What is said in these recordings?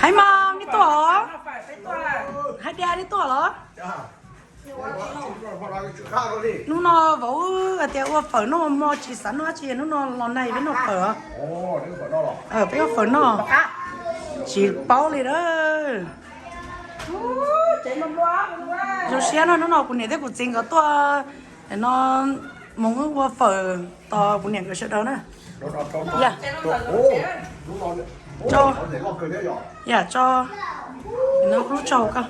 Hais mas nej tuaj os. Hais tias nej tuaj los? Hnub no vauv hais tias ua fawm noj, hmo tsis xav noj dab tsi, hnub no los nais peb noj fawm os. Peb ua fawm noj, tsis paub li na. Zoo siab no, hnub no kuv niam thiab kuv txiv nkawd tuaj no, mus ua fawm tos kuv niam nkawd sawv daws na. Yam tso, yam tso, no hlub tso koj.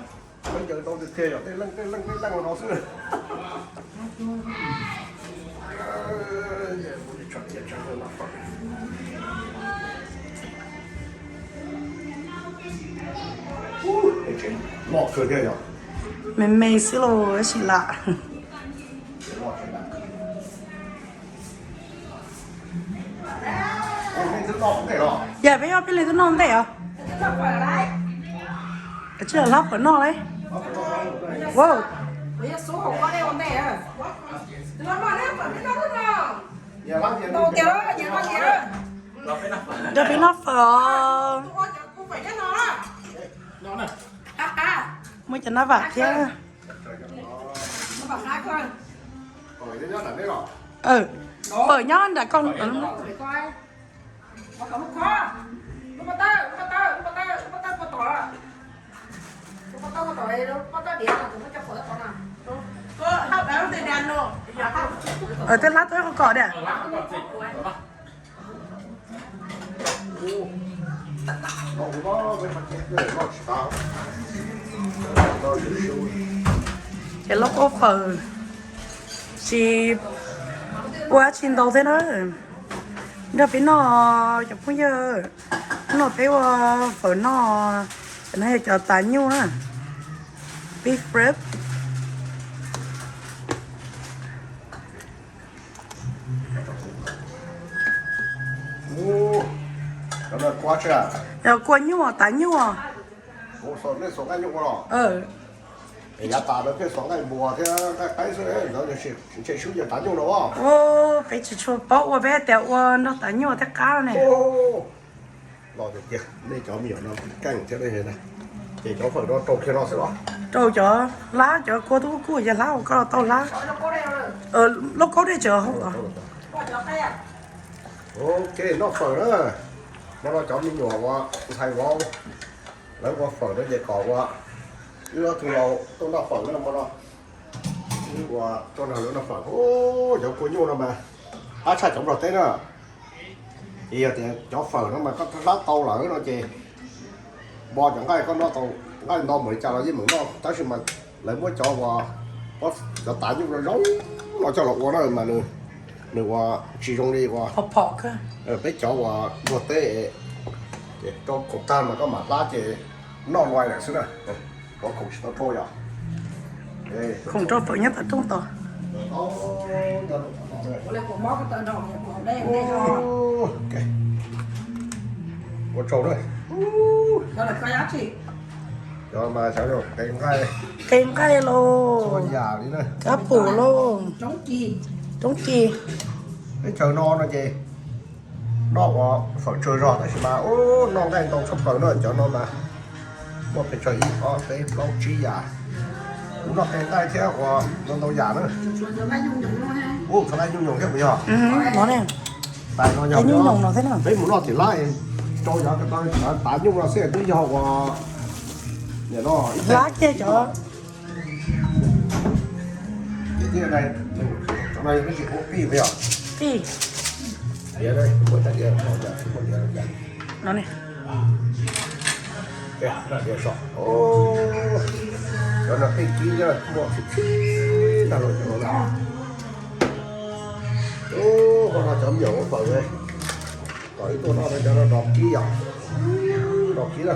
Me me xwb los tab sis lam. Yog peb nyob peb leeg twb noj ntej os. Tsis hlab fawm noj li. Wow. Nrog peb noj fawm os. Muaj cov nab vam thiab. Fawm nyob nram koj. Tej hlab tuaj ib qho kom diam. Ces lauj kaub fawm, tsis ua dab tsi ntau thiab na. Nrog peb noj cov phooj ywg, hnub no peb ua fawm noj, cov no yog cov tav nyuj na, beef rib. Yog kua nyuj, tav nyuj. Yav tas lawv pheej xuas nqaij npua thiab nqaij qaib xwb, ntawd ntshe swb yog tav nyuj no. Peb tsis tshua paub ua, peb tias ua nrog tav nyuj thiab qab ne. Los tiag tiag, nej cov me nyuam no keej thiab ne. Ces cov fawm no rau kiag no xwb los? Rau cov hlab, cov kua tub kuj yog hlab, koj los tau hlab. Lauj kaub dej tseem hauv los. Ok, noj fawm na. Hmo no cov me nyuam uas ntxhais vauv lawv ua fawm no ces kom ua, wb ob tug laus tuaj noj fawm na hmo no. Wb ua tuaj nrog lawv noj fawm. Cov kua nyuj no mas qab tshaj cov nplog teb na. Ces yog tias cov fawm no mas koj hlab tau lawm no ces npo cov nqaij, koj noj tau nqaij nto npaum li cas los yeej meem noj, tab sis mas lawv muab cov uas, cov tav nyuj zoo zoo no coj los ua na mas nws ua tsis zoo li uas peb cov uas nplog teb. Ces rau khoom tag mas koj mam hlab ces noj luai lawm xwb na. Rau khoom tsis tau rau yom. Khoom rau fawm nyob tom rooj tod. Ua tsaug na. Cov mas xyov qe nqaij, qe nqaij lauj, kab pum lauj, roob ci. Teb chaws no no ces noj ua fawm tsawg zog tab sis mas noj nqaij ntau tshaj plaws na cov no mas. Muaj pes tsawg ib ob peb plaub tsib yam. Kuv noj qe nqaij thiab ua ntau ntau yam na. Ua txhua nqaij nyuj nyoos thiab puas yog? Tais no yog nyuj nyoos no thiab no. Peb mus noj tim lab rau cov tav nyuj no xwb twb yog ua hlab kiag cov. Cov no yog peb tsis ua pij puas yog? Pij. No ne. Cov no pij kib muaj txhij txhij ntag lauj cov no. Ub, ho no cov me nyuam ua fawm ne. Kom ib tuaj noj cov no dos kib yom. Dos kib na.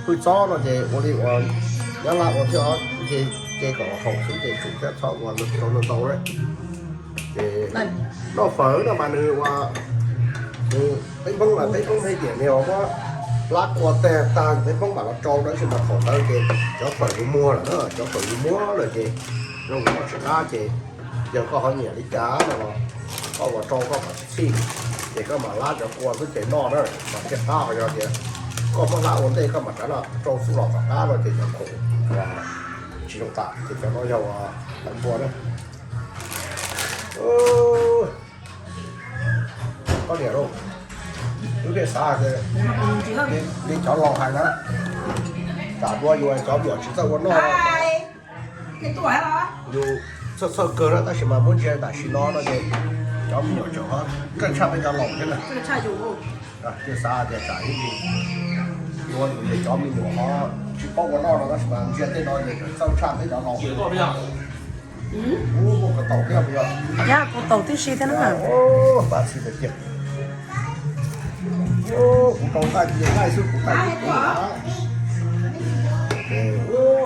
Hwj txob no ces ua li uas nyab laj ua thiab os, nce kom haum xwb ces tsum thiab txhob ua rau ntau ntau na. Ces noj fawm no mas nws ua, nws peb Hmoob mas peb Hmoob pheej tias nws ua muab plab kua tag tag peb Hmoob mam los rau tab sis mas thaum ntawd ces cov fawm yuav muag lawm na, cov fawm yuav muag lawm ces zoo noj tsis qab ces Yog koj ho nyiam li cas no los koj ua rau koj kom txhij, ces koj mam hlab cov kua xwb ces noj na. Mas thiaj qab, ho yog tias koj muab hlab ua ntej koj mam rov los rau xub los tom qab no ces cov khoom tsis zoo tam, ces cov no yog ua tawv npua na. Koj niam lauj, wb pheej xav tias li cov laus hais na, tsam dua yus cov me nyuam tsis txawj ua noj. Yus txhawj txhawj kawg na, tab sis mas muab ntsia tam sim no no ces cov me nyuam tseem ho txawj tshaj peb cov laus thiab na. Thiaj xav tias tsam ib ntsis dua yus cov me nyuam ho tsis paub ua noj no, tab sis mas ntsia tej no ces tseem txawj tshaj peb cov laus. Ub, muaj kuv taus thiab puas yog? Yog kuv taus tib si thiab na. Pab txhij tiag tiag. Kuv rau nqaij ces nqaij xwb, kuv taus kuv kuv na.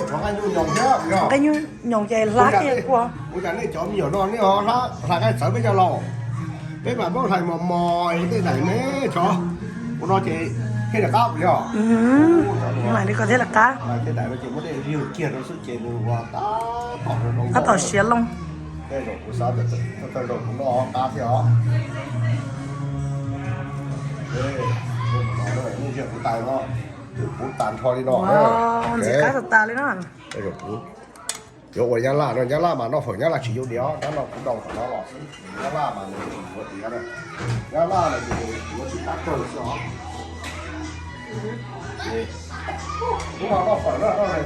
Rov nqaij nyuj nyoos thiab puas yog? Nqaij nyuj nyoos ces hlab kiag kua. Ua cas nej cov me nyuam no nej ho hla nqaij txawv peb cov laus? Peb mas muab hlais mos mos ua tej daim me tso, ua no ces thiaj li qab puas yog? Hlais li ko thiaj li qab. Hlais tej daim no ces muab dej ywg kiag rau xwb ces nws ua tab tom siav loo. Tej zaum kuv xav tias tej zaum kuv noj qab thiab os. Nej ntsia kuv tais no, twb puv tas nrho li no. Ntxim qab tas tas li na. Tej zaum kuv yuav ua nyab laj no, nyab laj mas noj fawm nyab laj tsis yuav diav, nyab laj kuv noj tom no los xwb. Nyab laj mas nws tsis yuav diav na. Nyab laj no ces yuav tsis qab kawg xwb os. Hnub no noj fawm na, noj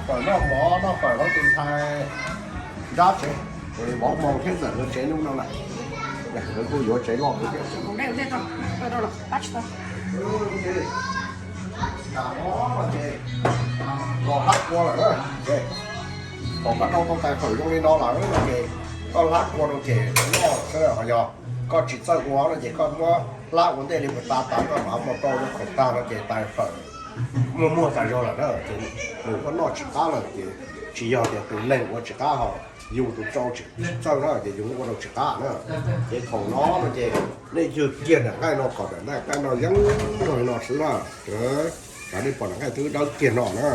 fawm noj mov, noj fawm hauv tus ntxhais nrab tsev, vauv Moos thiab ntxawm lawv tsev hnub no na. Lawv kuj yuav tsev loj thiab. Los hlab kua lawm na. Thaum koj rau tau tais fawm zoo li no lawm no ces koj hlab kua rau ces noj xwb, ho yog koj tsis txawj ua no ces koj muab hlab ua ntej li puas tas, tas koj mam muab rau rau khoom tag no ces tais fawm muag muag tas zog lawm na, ces nws ua noj tsis qab lawm ces tsis yog tias tus leeg ua tsis qab, ho yus tus rau tsis txawj na ces yus ua rau tsis qab na. Ces thaum no no ces nej ywg kiag daim nqaij no kom daim nqaij no yeeb zoo li no xwb na. Tsam nej pom daim nqaij twb dawb kiag no na.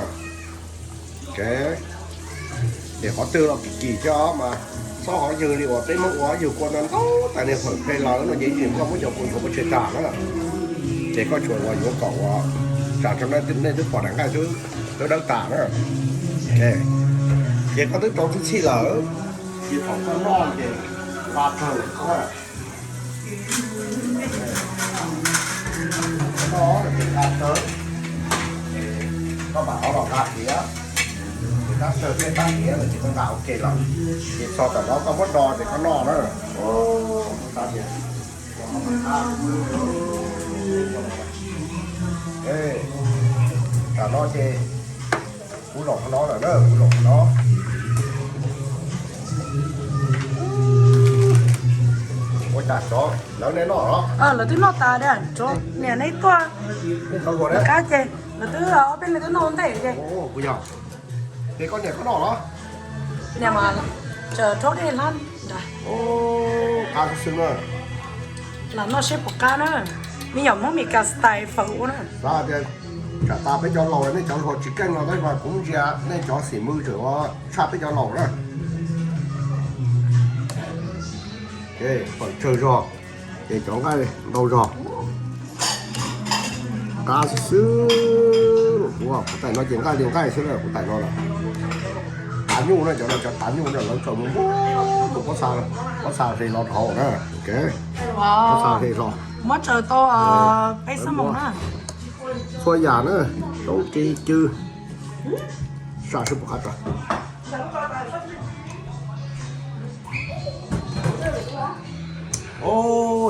Ces qhov twg los kim kim thiab mas txhob ho ywg li uas peb Hmoob ua, ywg kua ntau ntau tas niag fawm phem lawm no ces ib ntsis koj muab cov kua ntsuag muab tseg tag na. Ces koj tsuas ua yuav kom ua tsam rau nej twb pom daim nqaij twb dawb tas na. Ces koj twb rau txhij txhij lawm, ces thaum koj noj ces nqa kawg lawm. Noj ces nqa kawg, koj mam rov los nqa tiav, ces tab tawg thiab tab tiav lawm ces koj nqa ua ke lawm, ces txog tom no koj muab do ces koj noj na. Tam no ces kuv los qhov no lawm na, kuv los qhov no. Ua cas tsov lawv nej noj los? Lawv twb noj tas tiag, niam neb tuaj qab ces lawv twb ob peb leeg twb noj ua ntej ces. Kuv yog, ces koj niam koj noj los? Niam mas tsaws rhaub dej hlab nrad. Qab xwb na. Los noj seb puas qab na. Me nyuam Hmoob Meskas style fawm ua na. Xav tias tsam tas peb cov laus nej cov hluas tsis keej no tab mas kuv ntsia nej cov xim mws tseem ua tshaj peb cov laus na. Fawm tsawg zog ces cov nqaij ntau zog. Qab xwb xwb. Kuv tais no ces nqaij li nqaij xwb na, kuv tais no na. Tav nyuj na, cov no cov tav nyuj na, lawv tsaws mus mus pob txha hli los dhau na. Pob txha hli hlo. Muab tsaws tau peb xab moos na. Txhua yam na, roob ris cw, sam sib puas qab tso.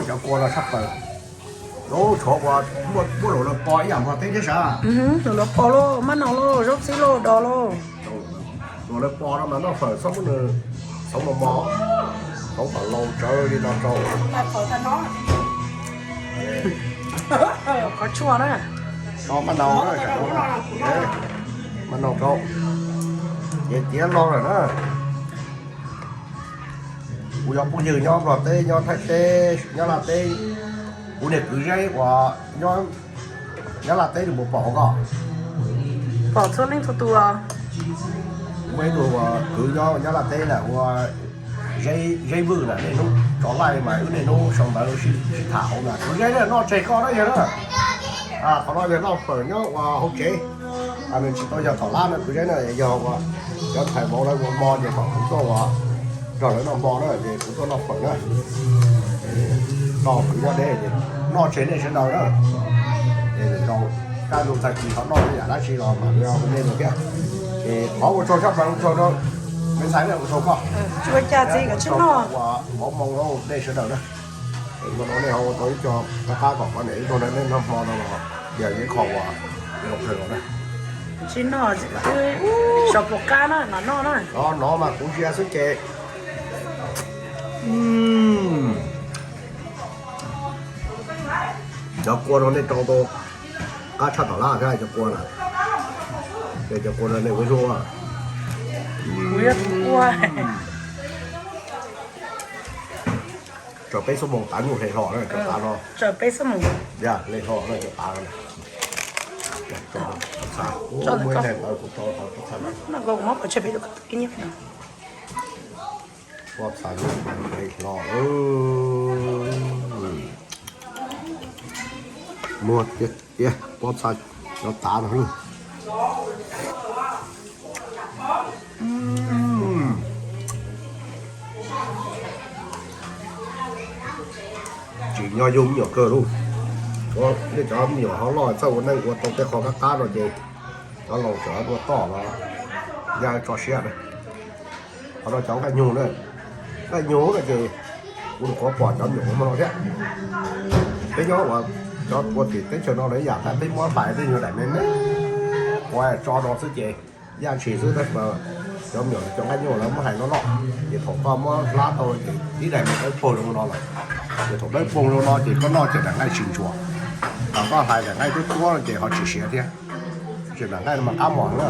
Cov kua no sab plaws. Lub tshuav uas muaj luam lawv pos ib yam npog teb thiab sav. Luam lawv pos lauj, mab noog lauj, zaub txib lauj, dos lauj. Luam lawv pos no mas noj fawm txhob muab nws txhoov mos mos, txhoov kom laus tsawv li no rau. Qhov tshuaj na. Mab noog, mab noog rau. Ces tiav loj lawm na. Kuv cov phooj ywg nyob Nplog teb, nyob Thaib teb, nyob Nyab Laj teb, kuv niag kwv Zeb uas nyob Nyab Laj teb nws puas pom koj? Pom txhua leej txhua tus. Muaj ib tug uas kwv nyob Nyab Laj teb lawm ua Zeb Vwj na, niaj hnub tso live mas wb niaj hnub sau ntawv sib tham hauv na. Kuv Zeb na, noj tseg koj na yog na. Qhov no yog noj fawm nyob ua hauv tsev, nws tsis tau yog tom lab na kuv Zeb na, yog ua cov thais vauv lawv ua hmo ces kom kuv tuaj ua nrog lawv noj hmo na ces kuv tuaj noj fawm na. Noj fawm nyob deb ces noj tseg nej sawv daws na. Ces zaum kab ntuj tag kis ho noj yam dab tsi los mam li ua nej thiab. Ces thov ua tsaug tshaj plaws, ua tsaug rau me ntxhais, ua tsaug koj. Ua tsaug rau nej sawv daws na. Ua no nej ho ua tau ib co qab qab kom poj niam ib tug na, nej noj hmo no los yog ib qho uas zoo kawg los na. Tsis noj, sov puas qab na, noj noj na. Noj mas kuv ntsia xwb ces. Cov kua no nej rau tau qab tshaj tom lab thiab cov kua na. Cov kua no nej ua ib lub. Tsaws peb xuab moos tav nyuj hle hlo na cov tav no. Tsaws peb xuab moos. Hle hlo na cov tav no. Pob txha nyuj hle hlo. Muag tiag tiag, pob txha cov tav no. Tsim nyog yug me nyuam kawg lauj. Nej cov me nyuam ho loj txawj ua neej ua tau tej qho qab qab no ces cov laus cov ua toj los yaj tso siab na. Qhov no cov nqaij nyug na, nqaij nyug no ces kuv nyuam qhuav pom cov me nyuam ua hmo no thiab. Peb nyob ua cov ua tim teb chaws no lawv yam tas peb muab hlais tej nyuag daim me me quav tso no xwb ces yaj ntshis xwb tab sis mas cov me nyuam cov nqaij nyug lawv muab hlais loj loj, ces thaum koj muab hlab tau ces ib daim me dawb paug zoo no lawm. Ces thaum dawb paug zoo no ces koj noj ces daim nqaij tsis ntsuav, thaum koj hlais daim nqaij tuab tuab no ces ho tsis siav thiab. Tsis daim nqaij no mas qab mos na.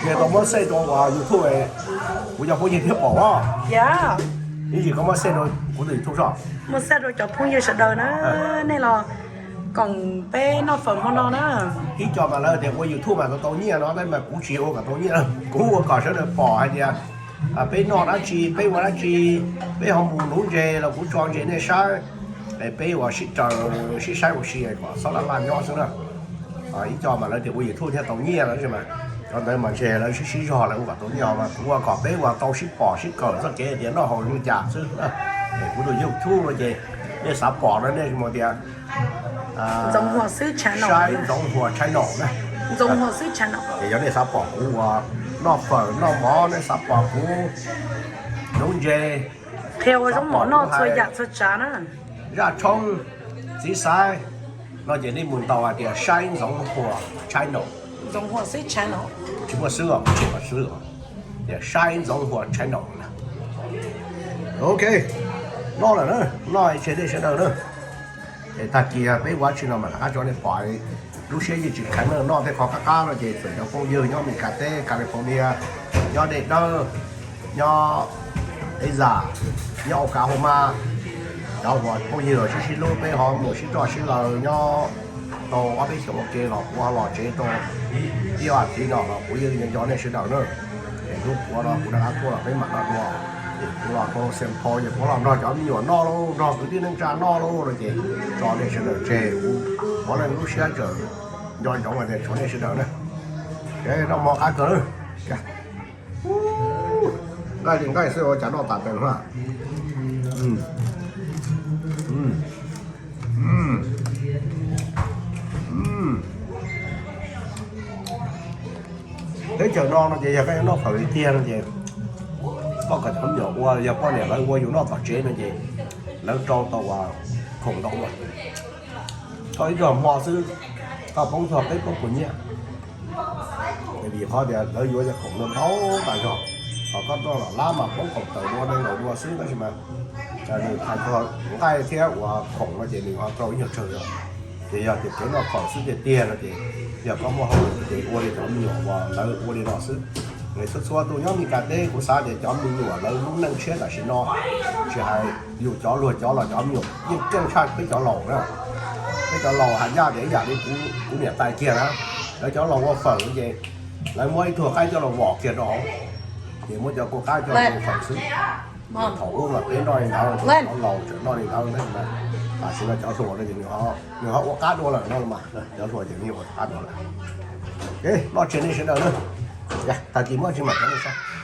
Ces tau muab xej rau YouTube, kuv cov phooj ywg thiaj pom os. Ib ntsis koj muab xej rau kuv tus YouTube soj. Muab xej rau cov phooj ywg sawv daws na, nej los koom peb noj fawm hmo no na. Ib co mas lawv tias ua YouTube mas tau tau nyiaj no, tab mas kuv tsis ua kom tau nyiaj, kuv ua kom sawv daws pom hais tias peb noj dab tsi, peb ua dab tsi, peb ho mus nuv ntses los kuv tso ntses nej saib, peb ua sib raws sib saib ua si kom xob laj laj nyob xwb na. Ib co mas lawv tias ua YouTube thiaj tau nyiaj no mas, cov ntawd mas ntshe lawv sib sib zog lawv ua kom tau nyiaj mas kuv ua kom peb ua tau sib pom sib kawm txoj kev tias noj haus zoo li cas xwb. Kuv tus YouTube no ces nej xav pom no nej mus tias Ntxoov Huas xwb channel na. Ces yog nej xav pom kuv ua noj fawm noj mov, nej xav pom kuv nuv ntses, qhia ua zoo mov noj txhua yam txhua tsav na, zaj tshoob, txiv xaiv no ces nej mus ntaus hais tias saib Ntxoov Huas channel. Tsis muaj xwb os, tsis muaj xwb os. Tias saib Ntxoov Huas channel na. Ok, noj lawm na, noj tseg nej sawv daws na. Es tag kis peb ua dab tsi no mas rov qab tso nej pom. Lub siab yeej tsis kheev na, noj tej qho qab qab no ces txawm cov phooj ywg nyob Meskas teb, California, nyob Dej Dawb, nyob Texas, nyob Oklahoma, cov uas phooj ywg los sib sib hlub peb ho mus sib roj sib laws nyob tau ob peb xyoos ua ke los kuv ho los tsev tau ib ob as thiv no los kuv yeej nco nco nej sawv daws na. Es hnub puav no kuv rov qab tuaj los peb mam noj dua. Es kuv los rau Saint Paul ces kuv los nrog cov me nyuam noj lauj, nrog kwv tij neej tsa noj lauj no ces tso nej sawv daws tseg, kuv puav leej lub siab tseem nco ntsoov hais tias tshuav nej sawv daws na. Noj mov qab kawg. Nqaij li nqaij xwb ua cas noj tas tes na. Teb chaws no no ces yog koj yuav noj fawm li tiag no ces koj kom cov me nyuam ua, yog poj niam lawv ua yus noj tom tsev no ces lawv rau tau uas khoom ntau ua. Koj ib zaug hmo xwb koj poob txog peb plaub puas nyiaj. Vim qhov tias lawv yuav cov khoom no ntau tas zog, ho koj tuaj los lab mas poob khoom tawm dua nees nkaum dua xwb tab sis mas nws hais txog nqaij thiab uas khoom no ces nws ho rau ib nyuag tsawg zog. Ces yog tias kev noj fawm xwb tiag tiag no ces yog koj muaj hauj lwm ces ua li cov me nyuam uas lawv ua li no xwb. Txhua txhua tus nyob Meskas teb kuv xav tias cov me nyuam lawv lub neej tshiab tam sim no, tsis hais yus cov luag cov los cov me nyuam yeej keej tshaj peb cov laus na. Peb cov laus has yaj tias ib yam li kuv niam tais kiag na, lawv cov laus ua fawm ces lawv muab ib tug qaib coj los vom kiag rau hauv, ces muab cov kua qaib coj los fawm xwb. Thaum ub mas peb noj li ntawd, cov laus tseem noj li ntawd, tam sim no cov hluas no ces nws ho ua qab dua lawm no mas, cov hluas ces nws ua qab dua lawm. Noj tsev nej sawv daws na, tag kis muaj tsis mam cov nej saib.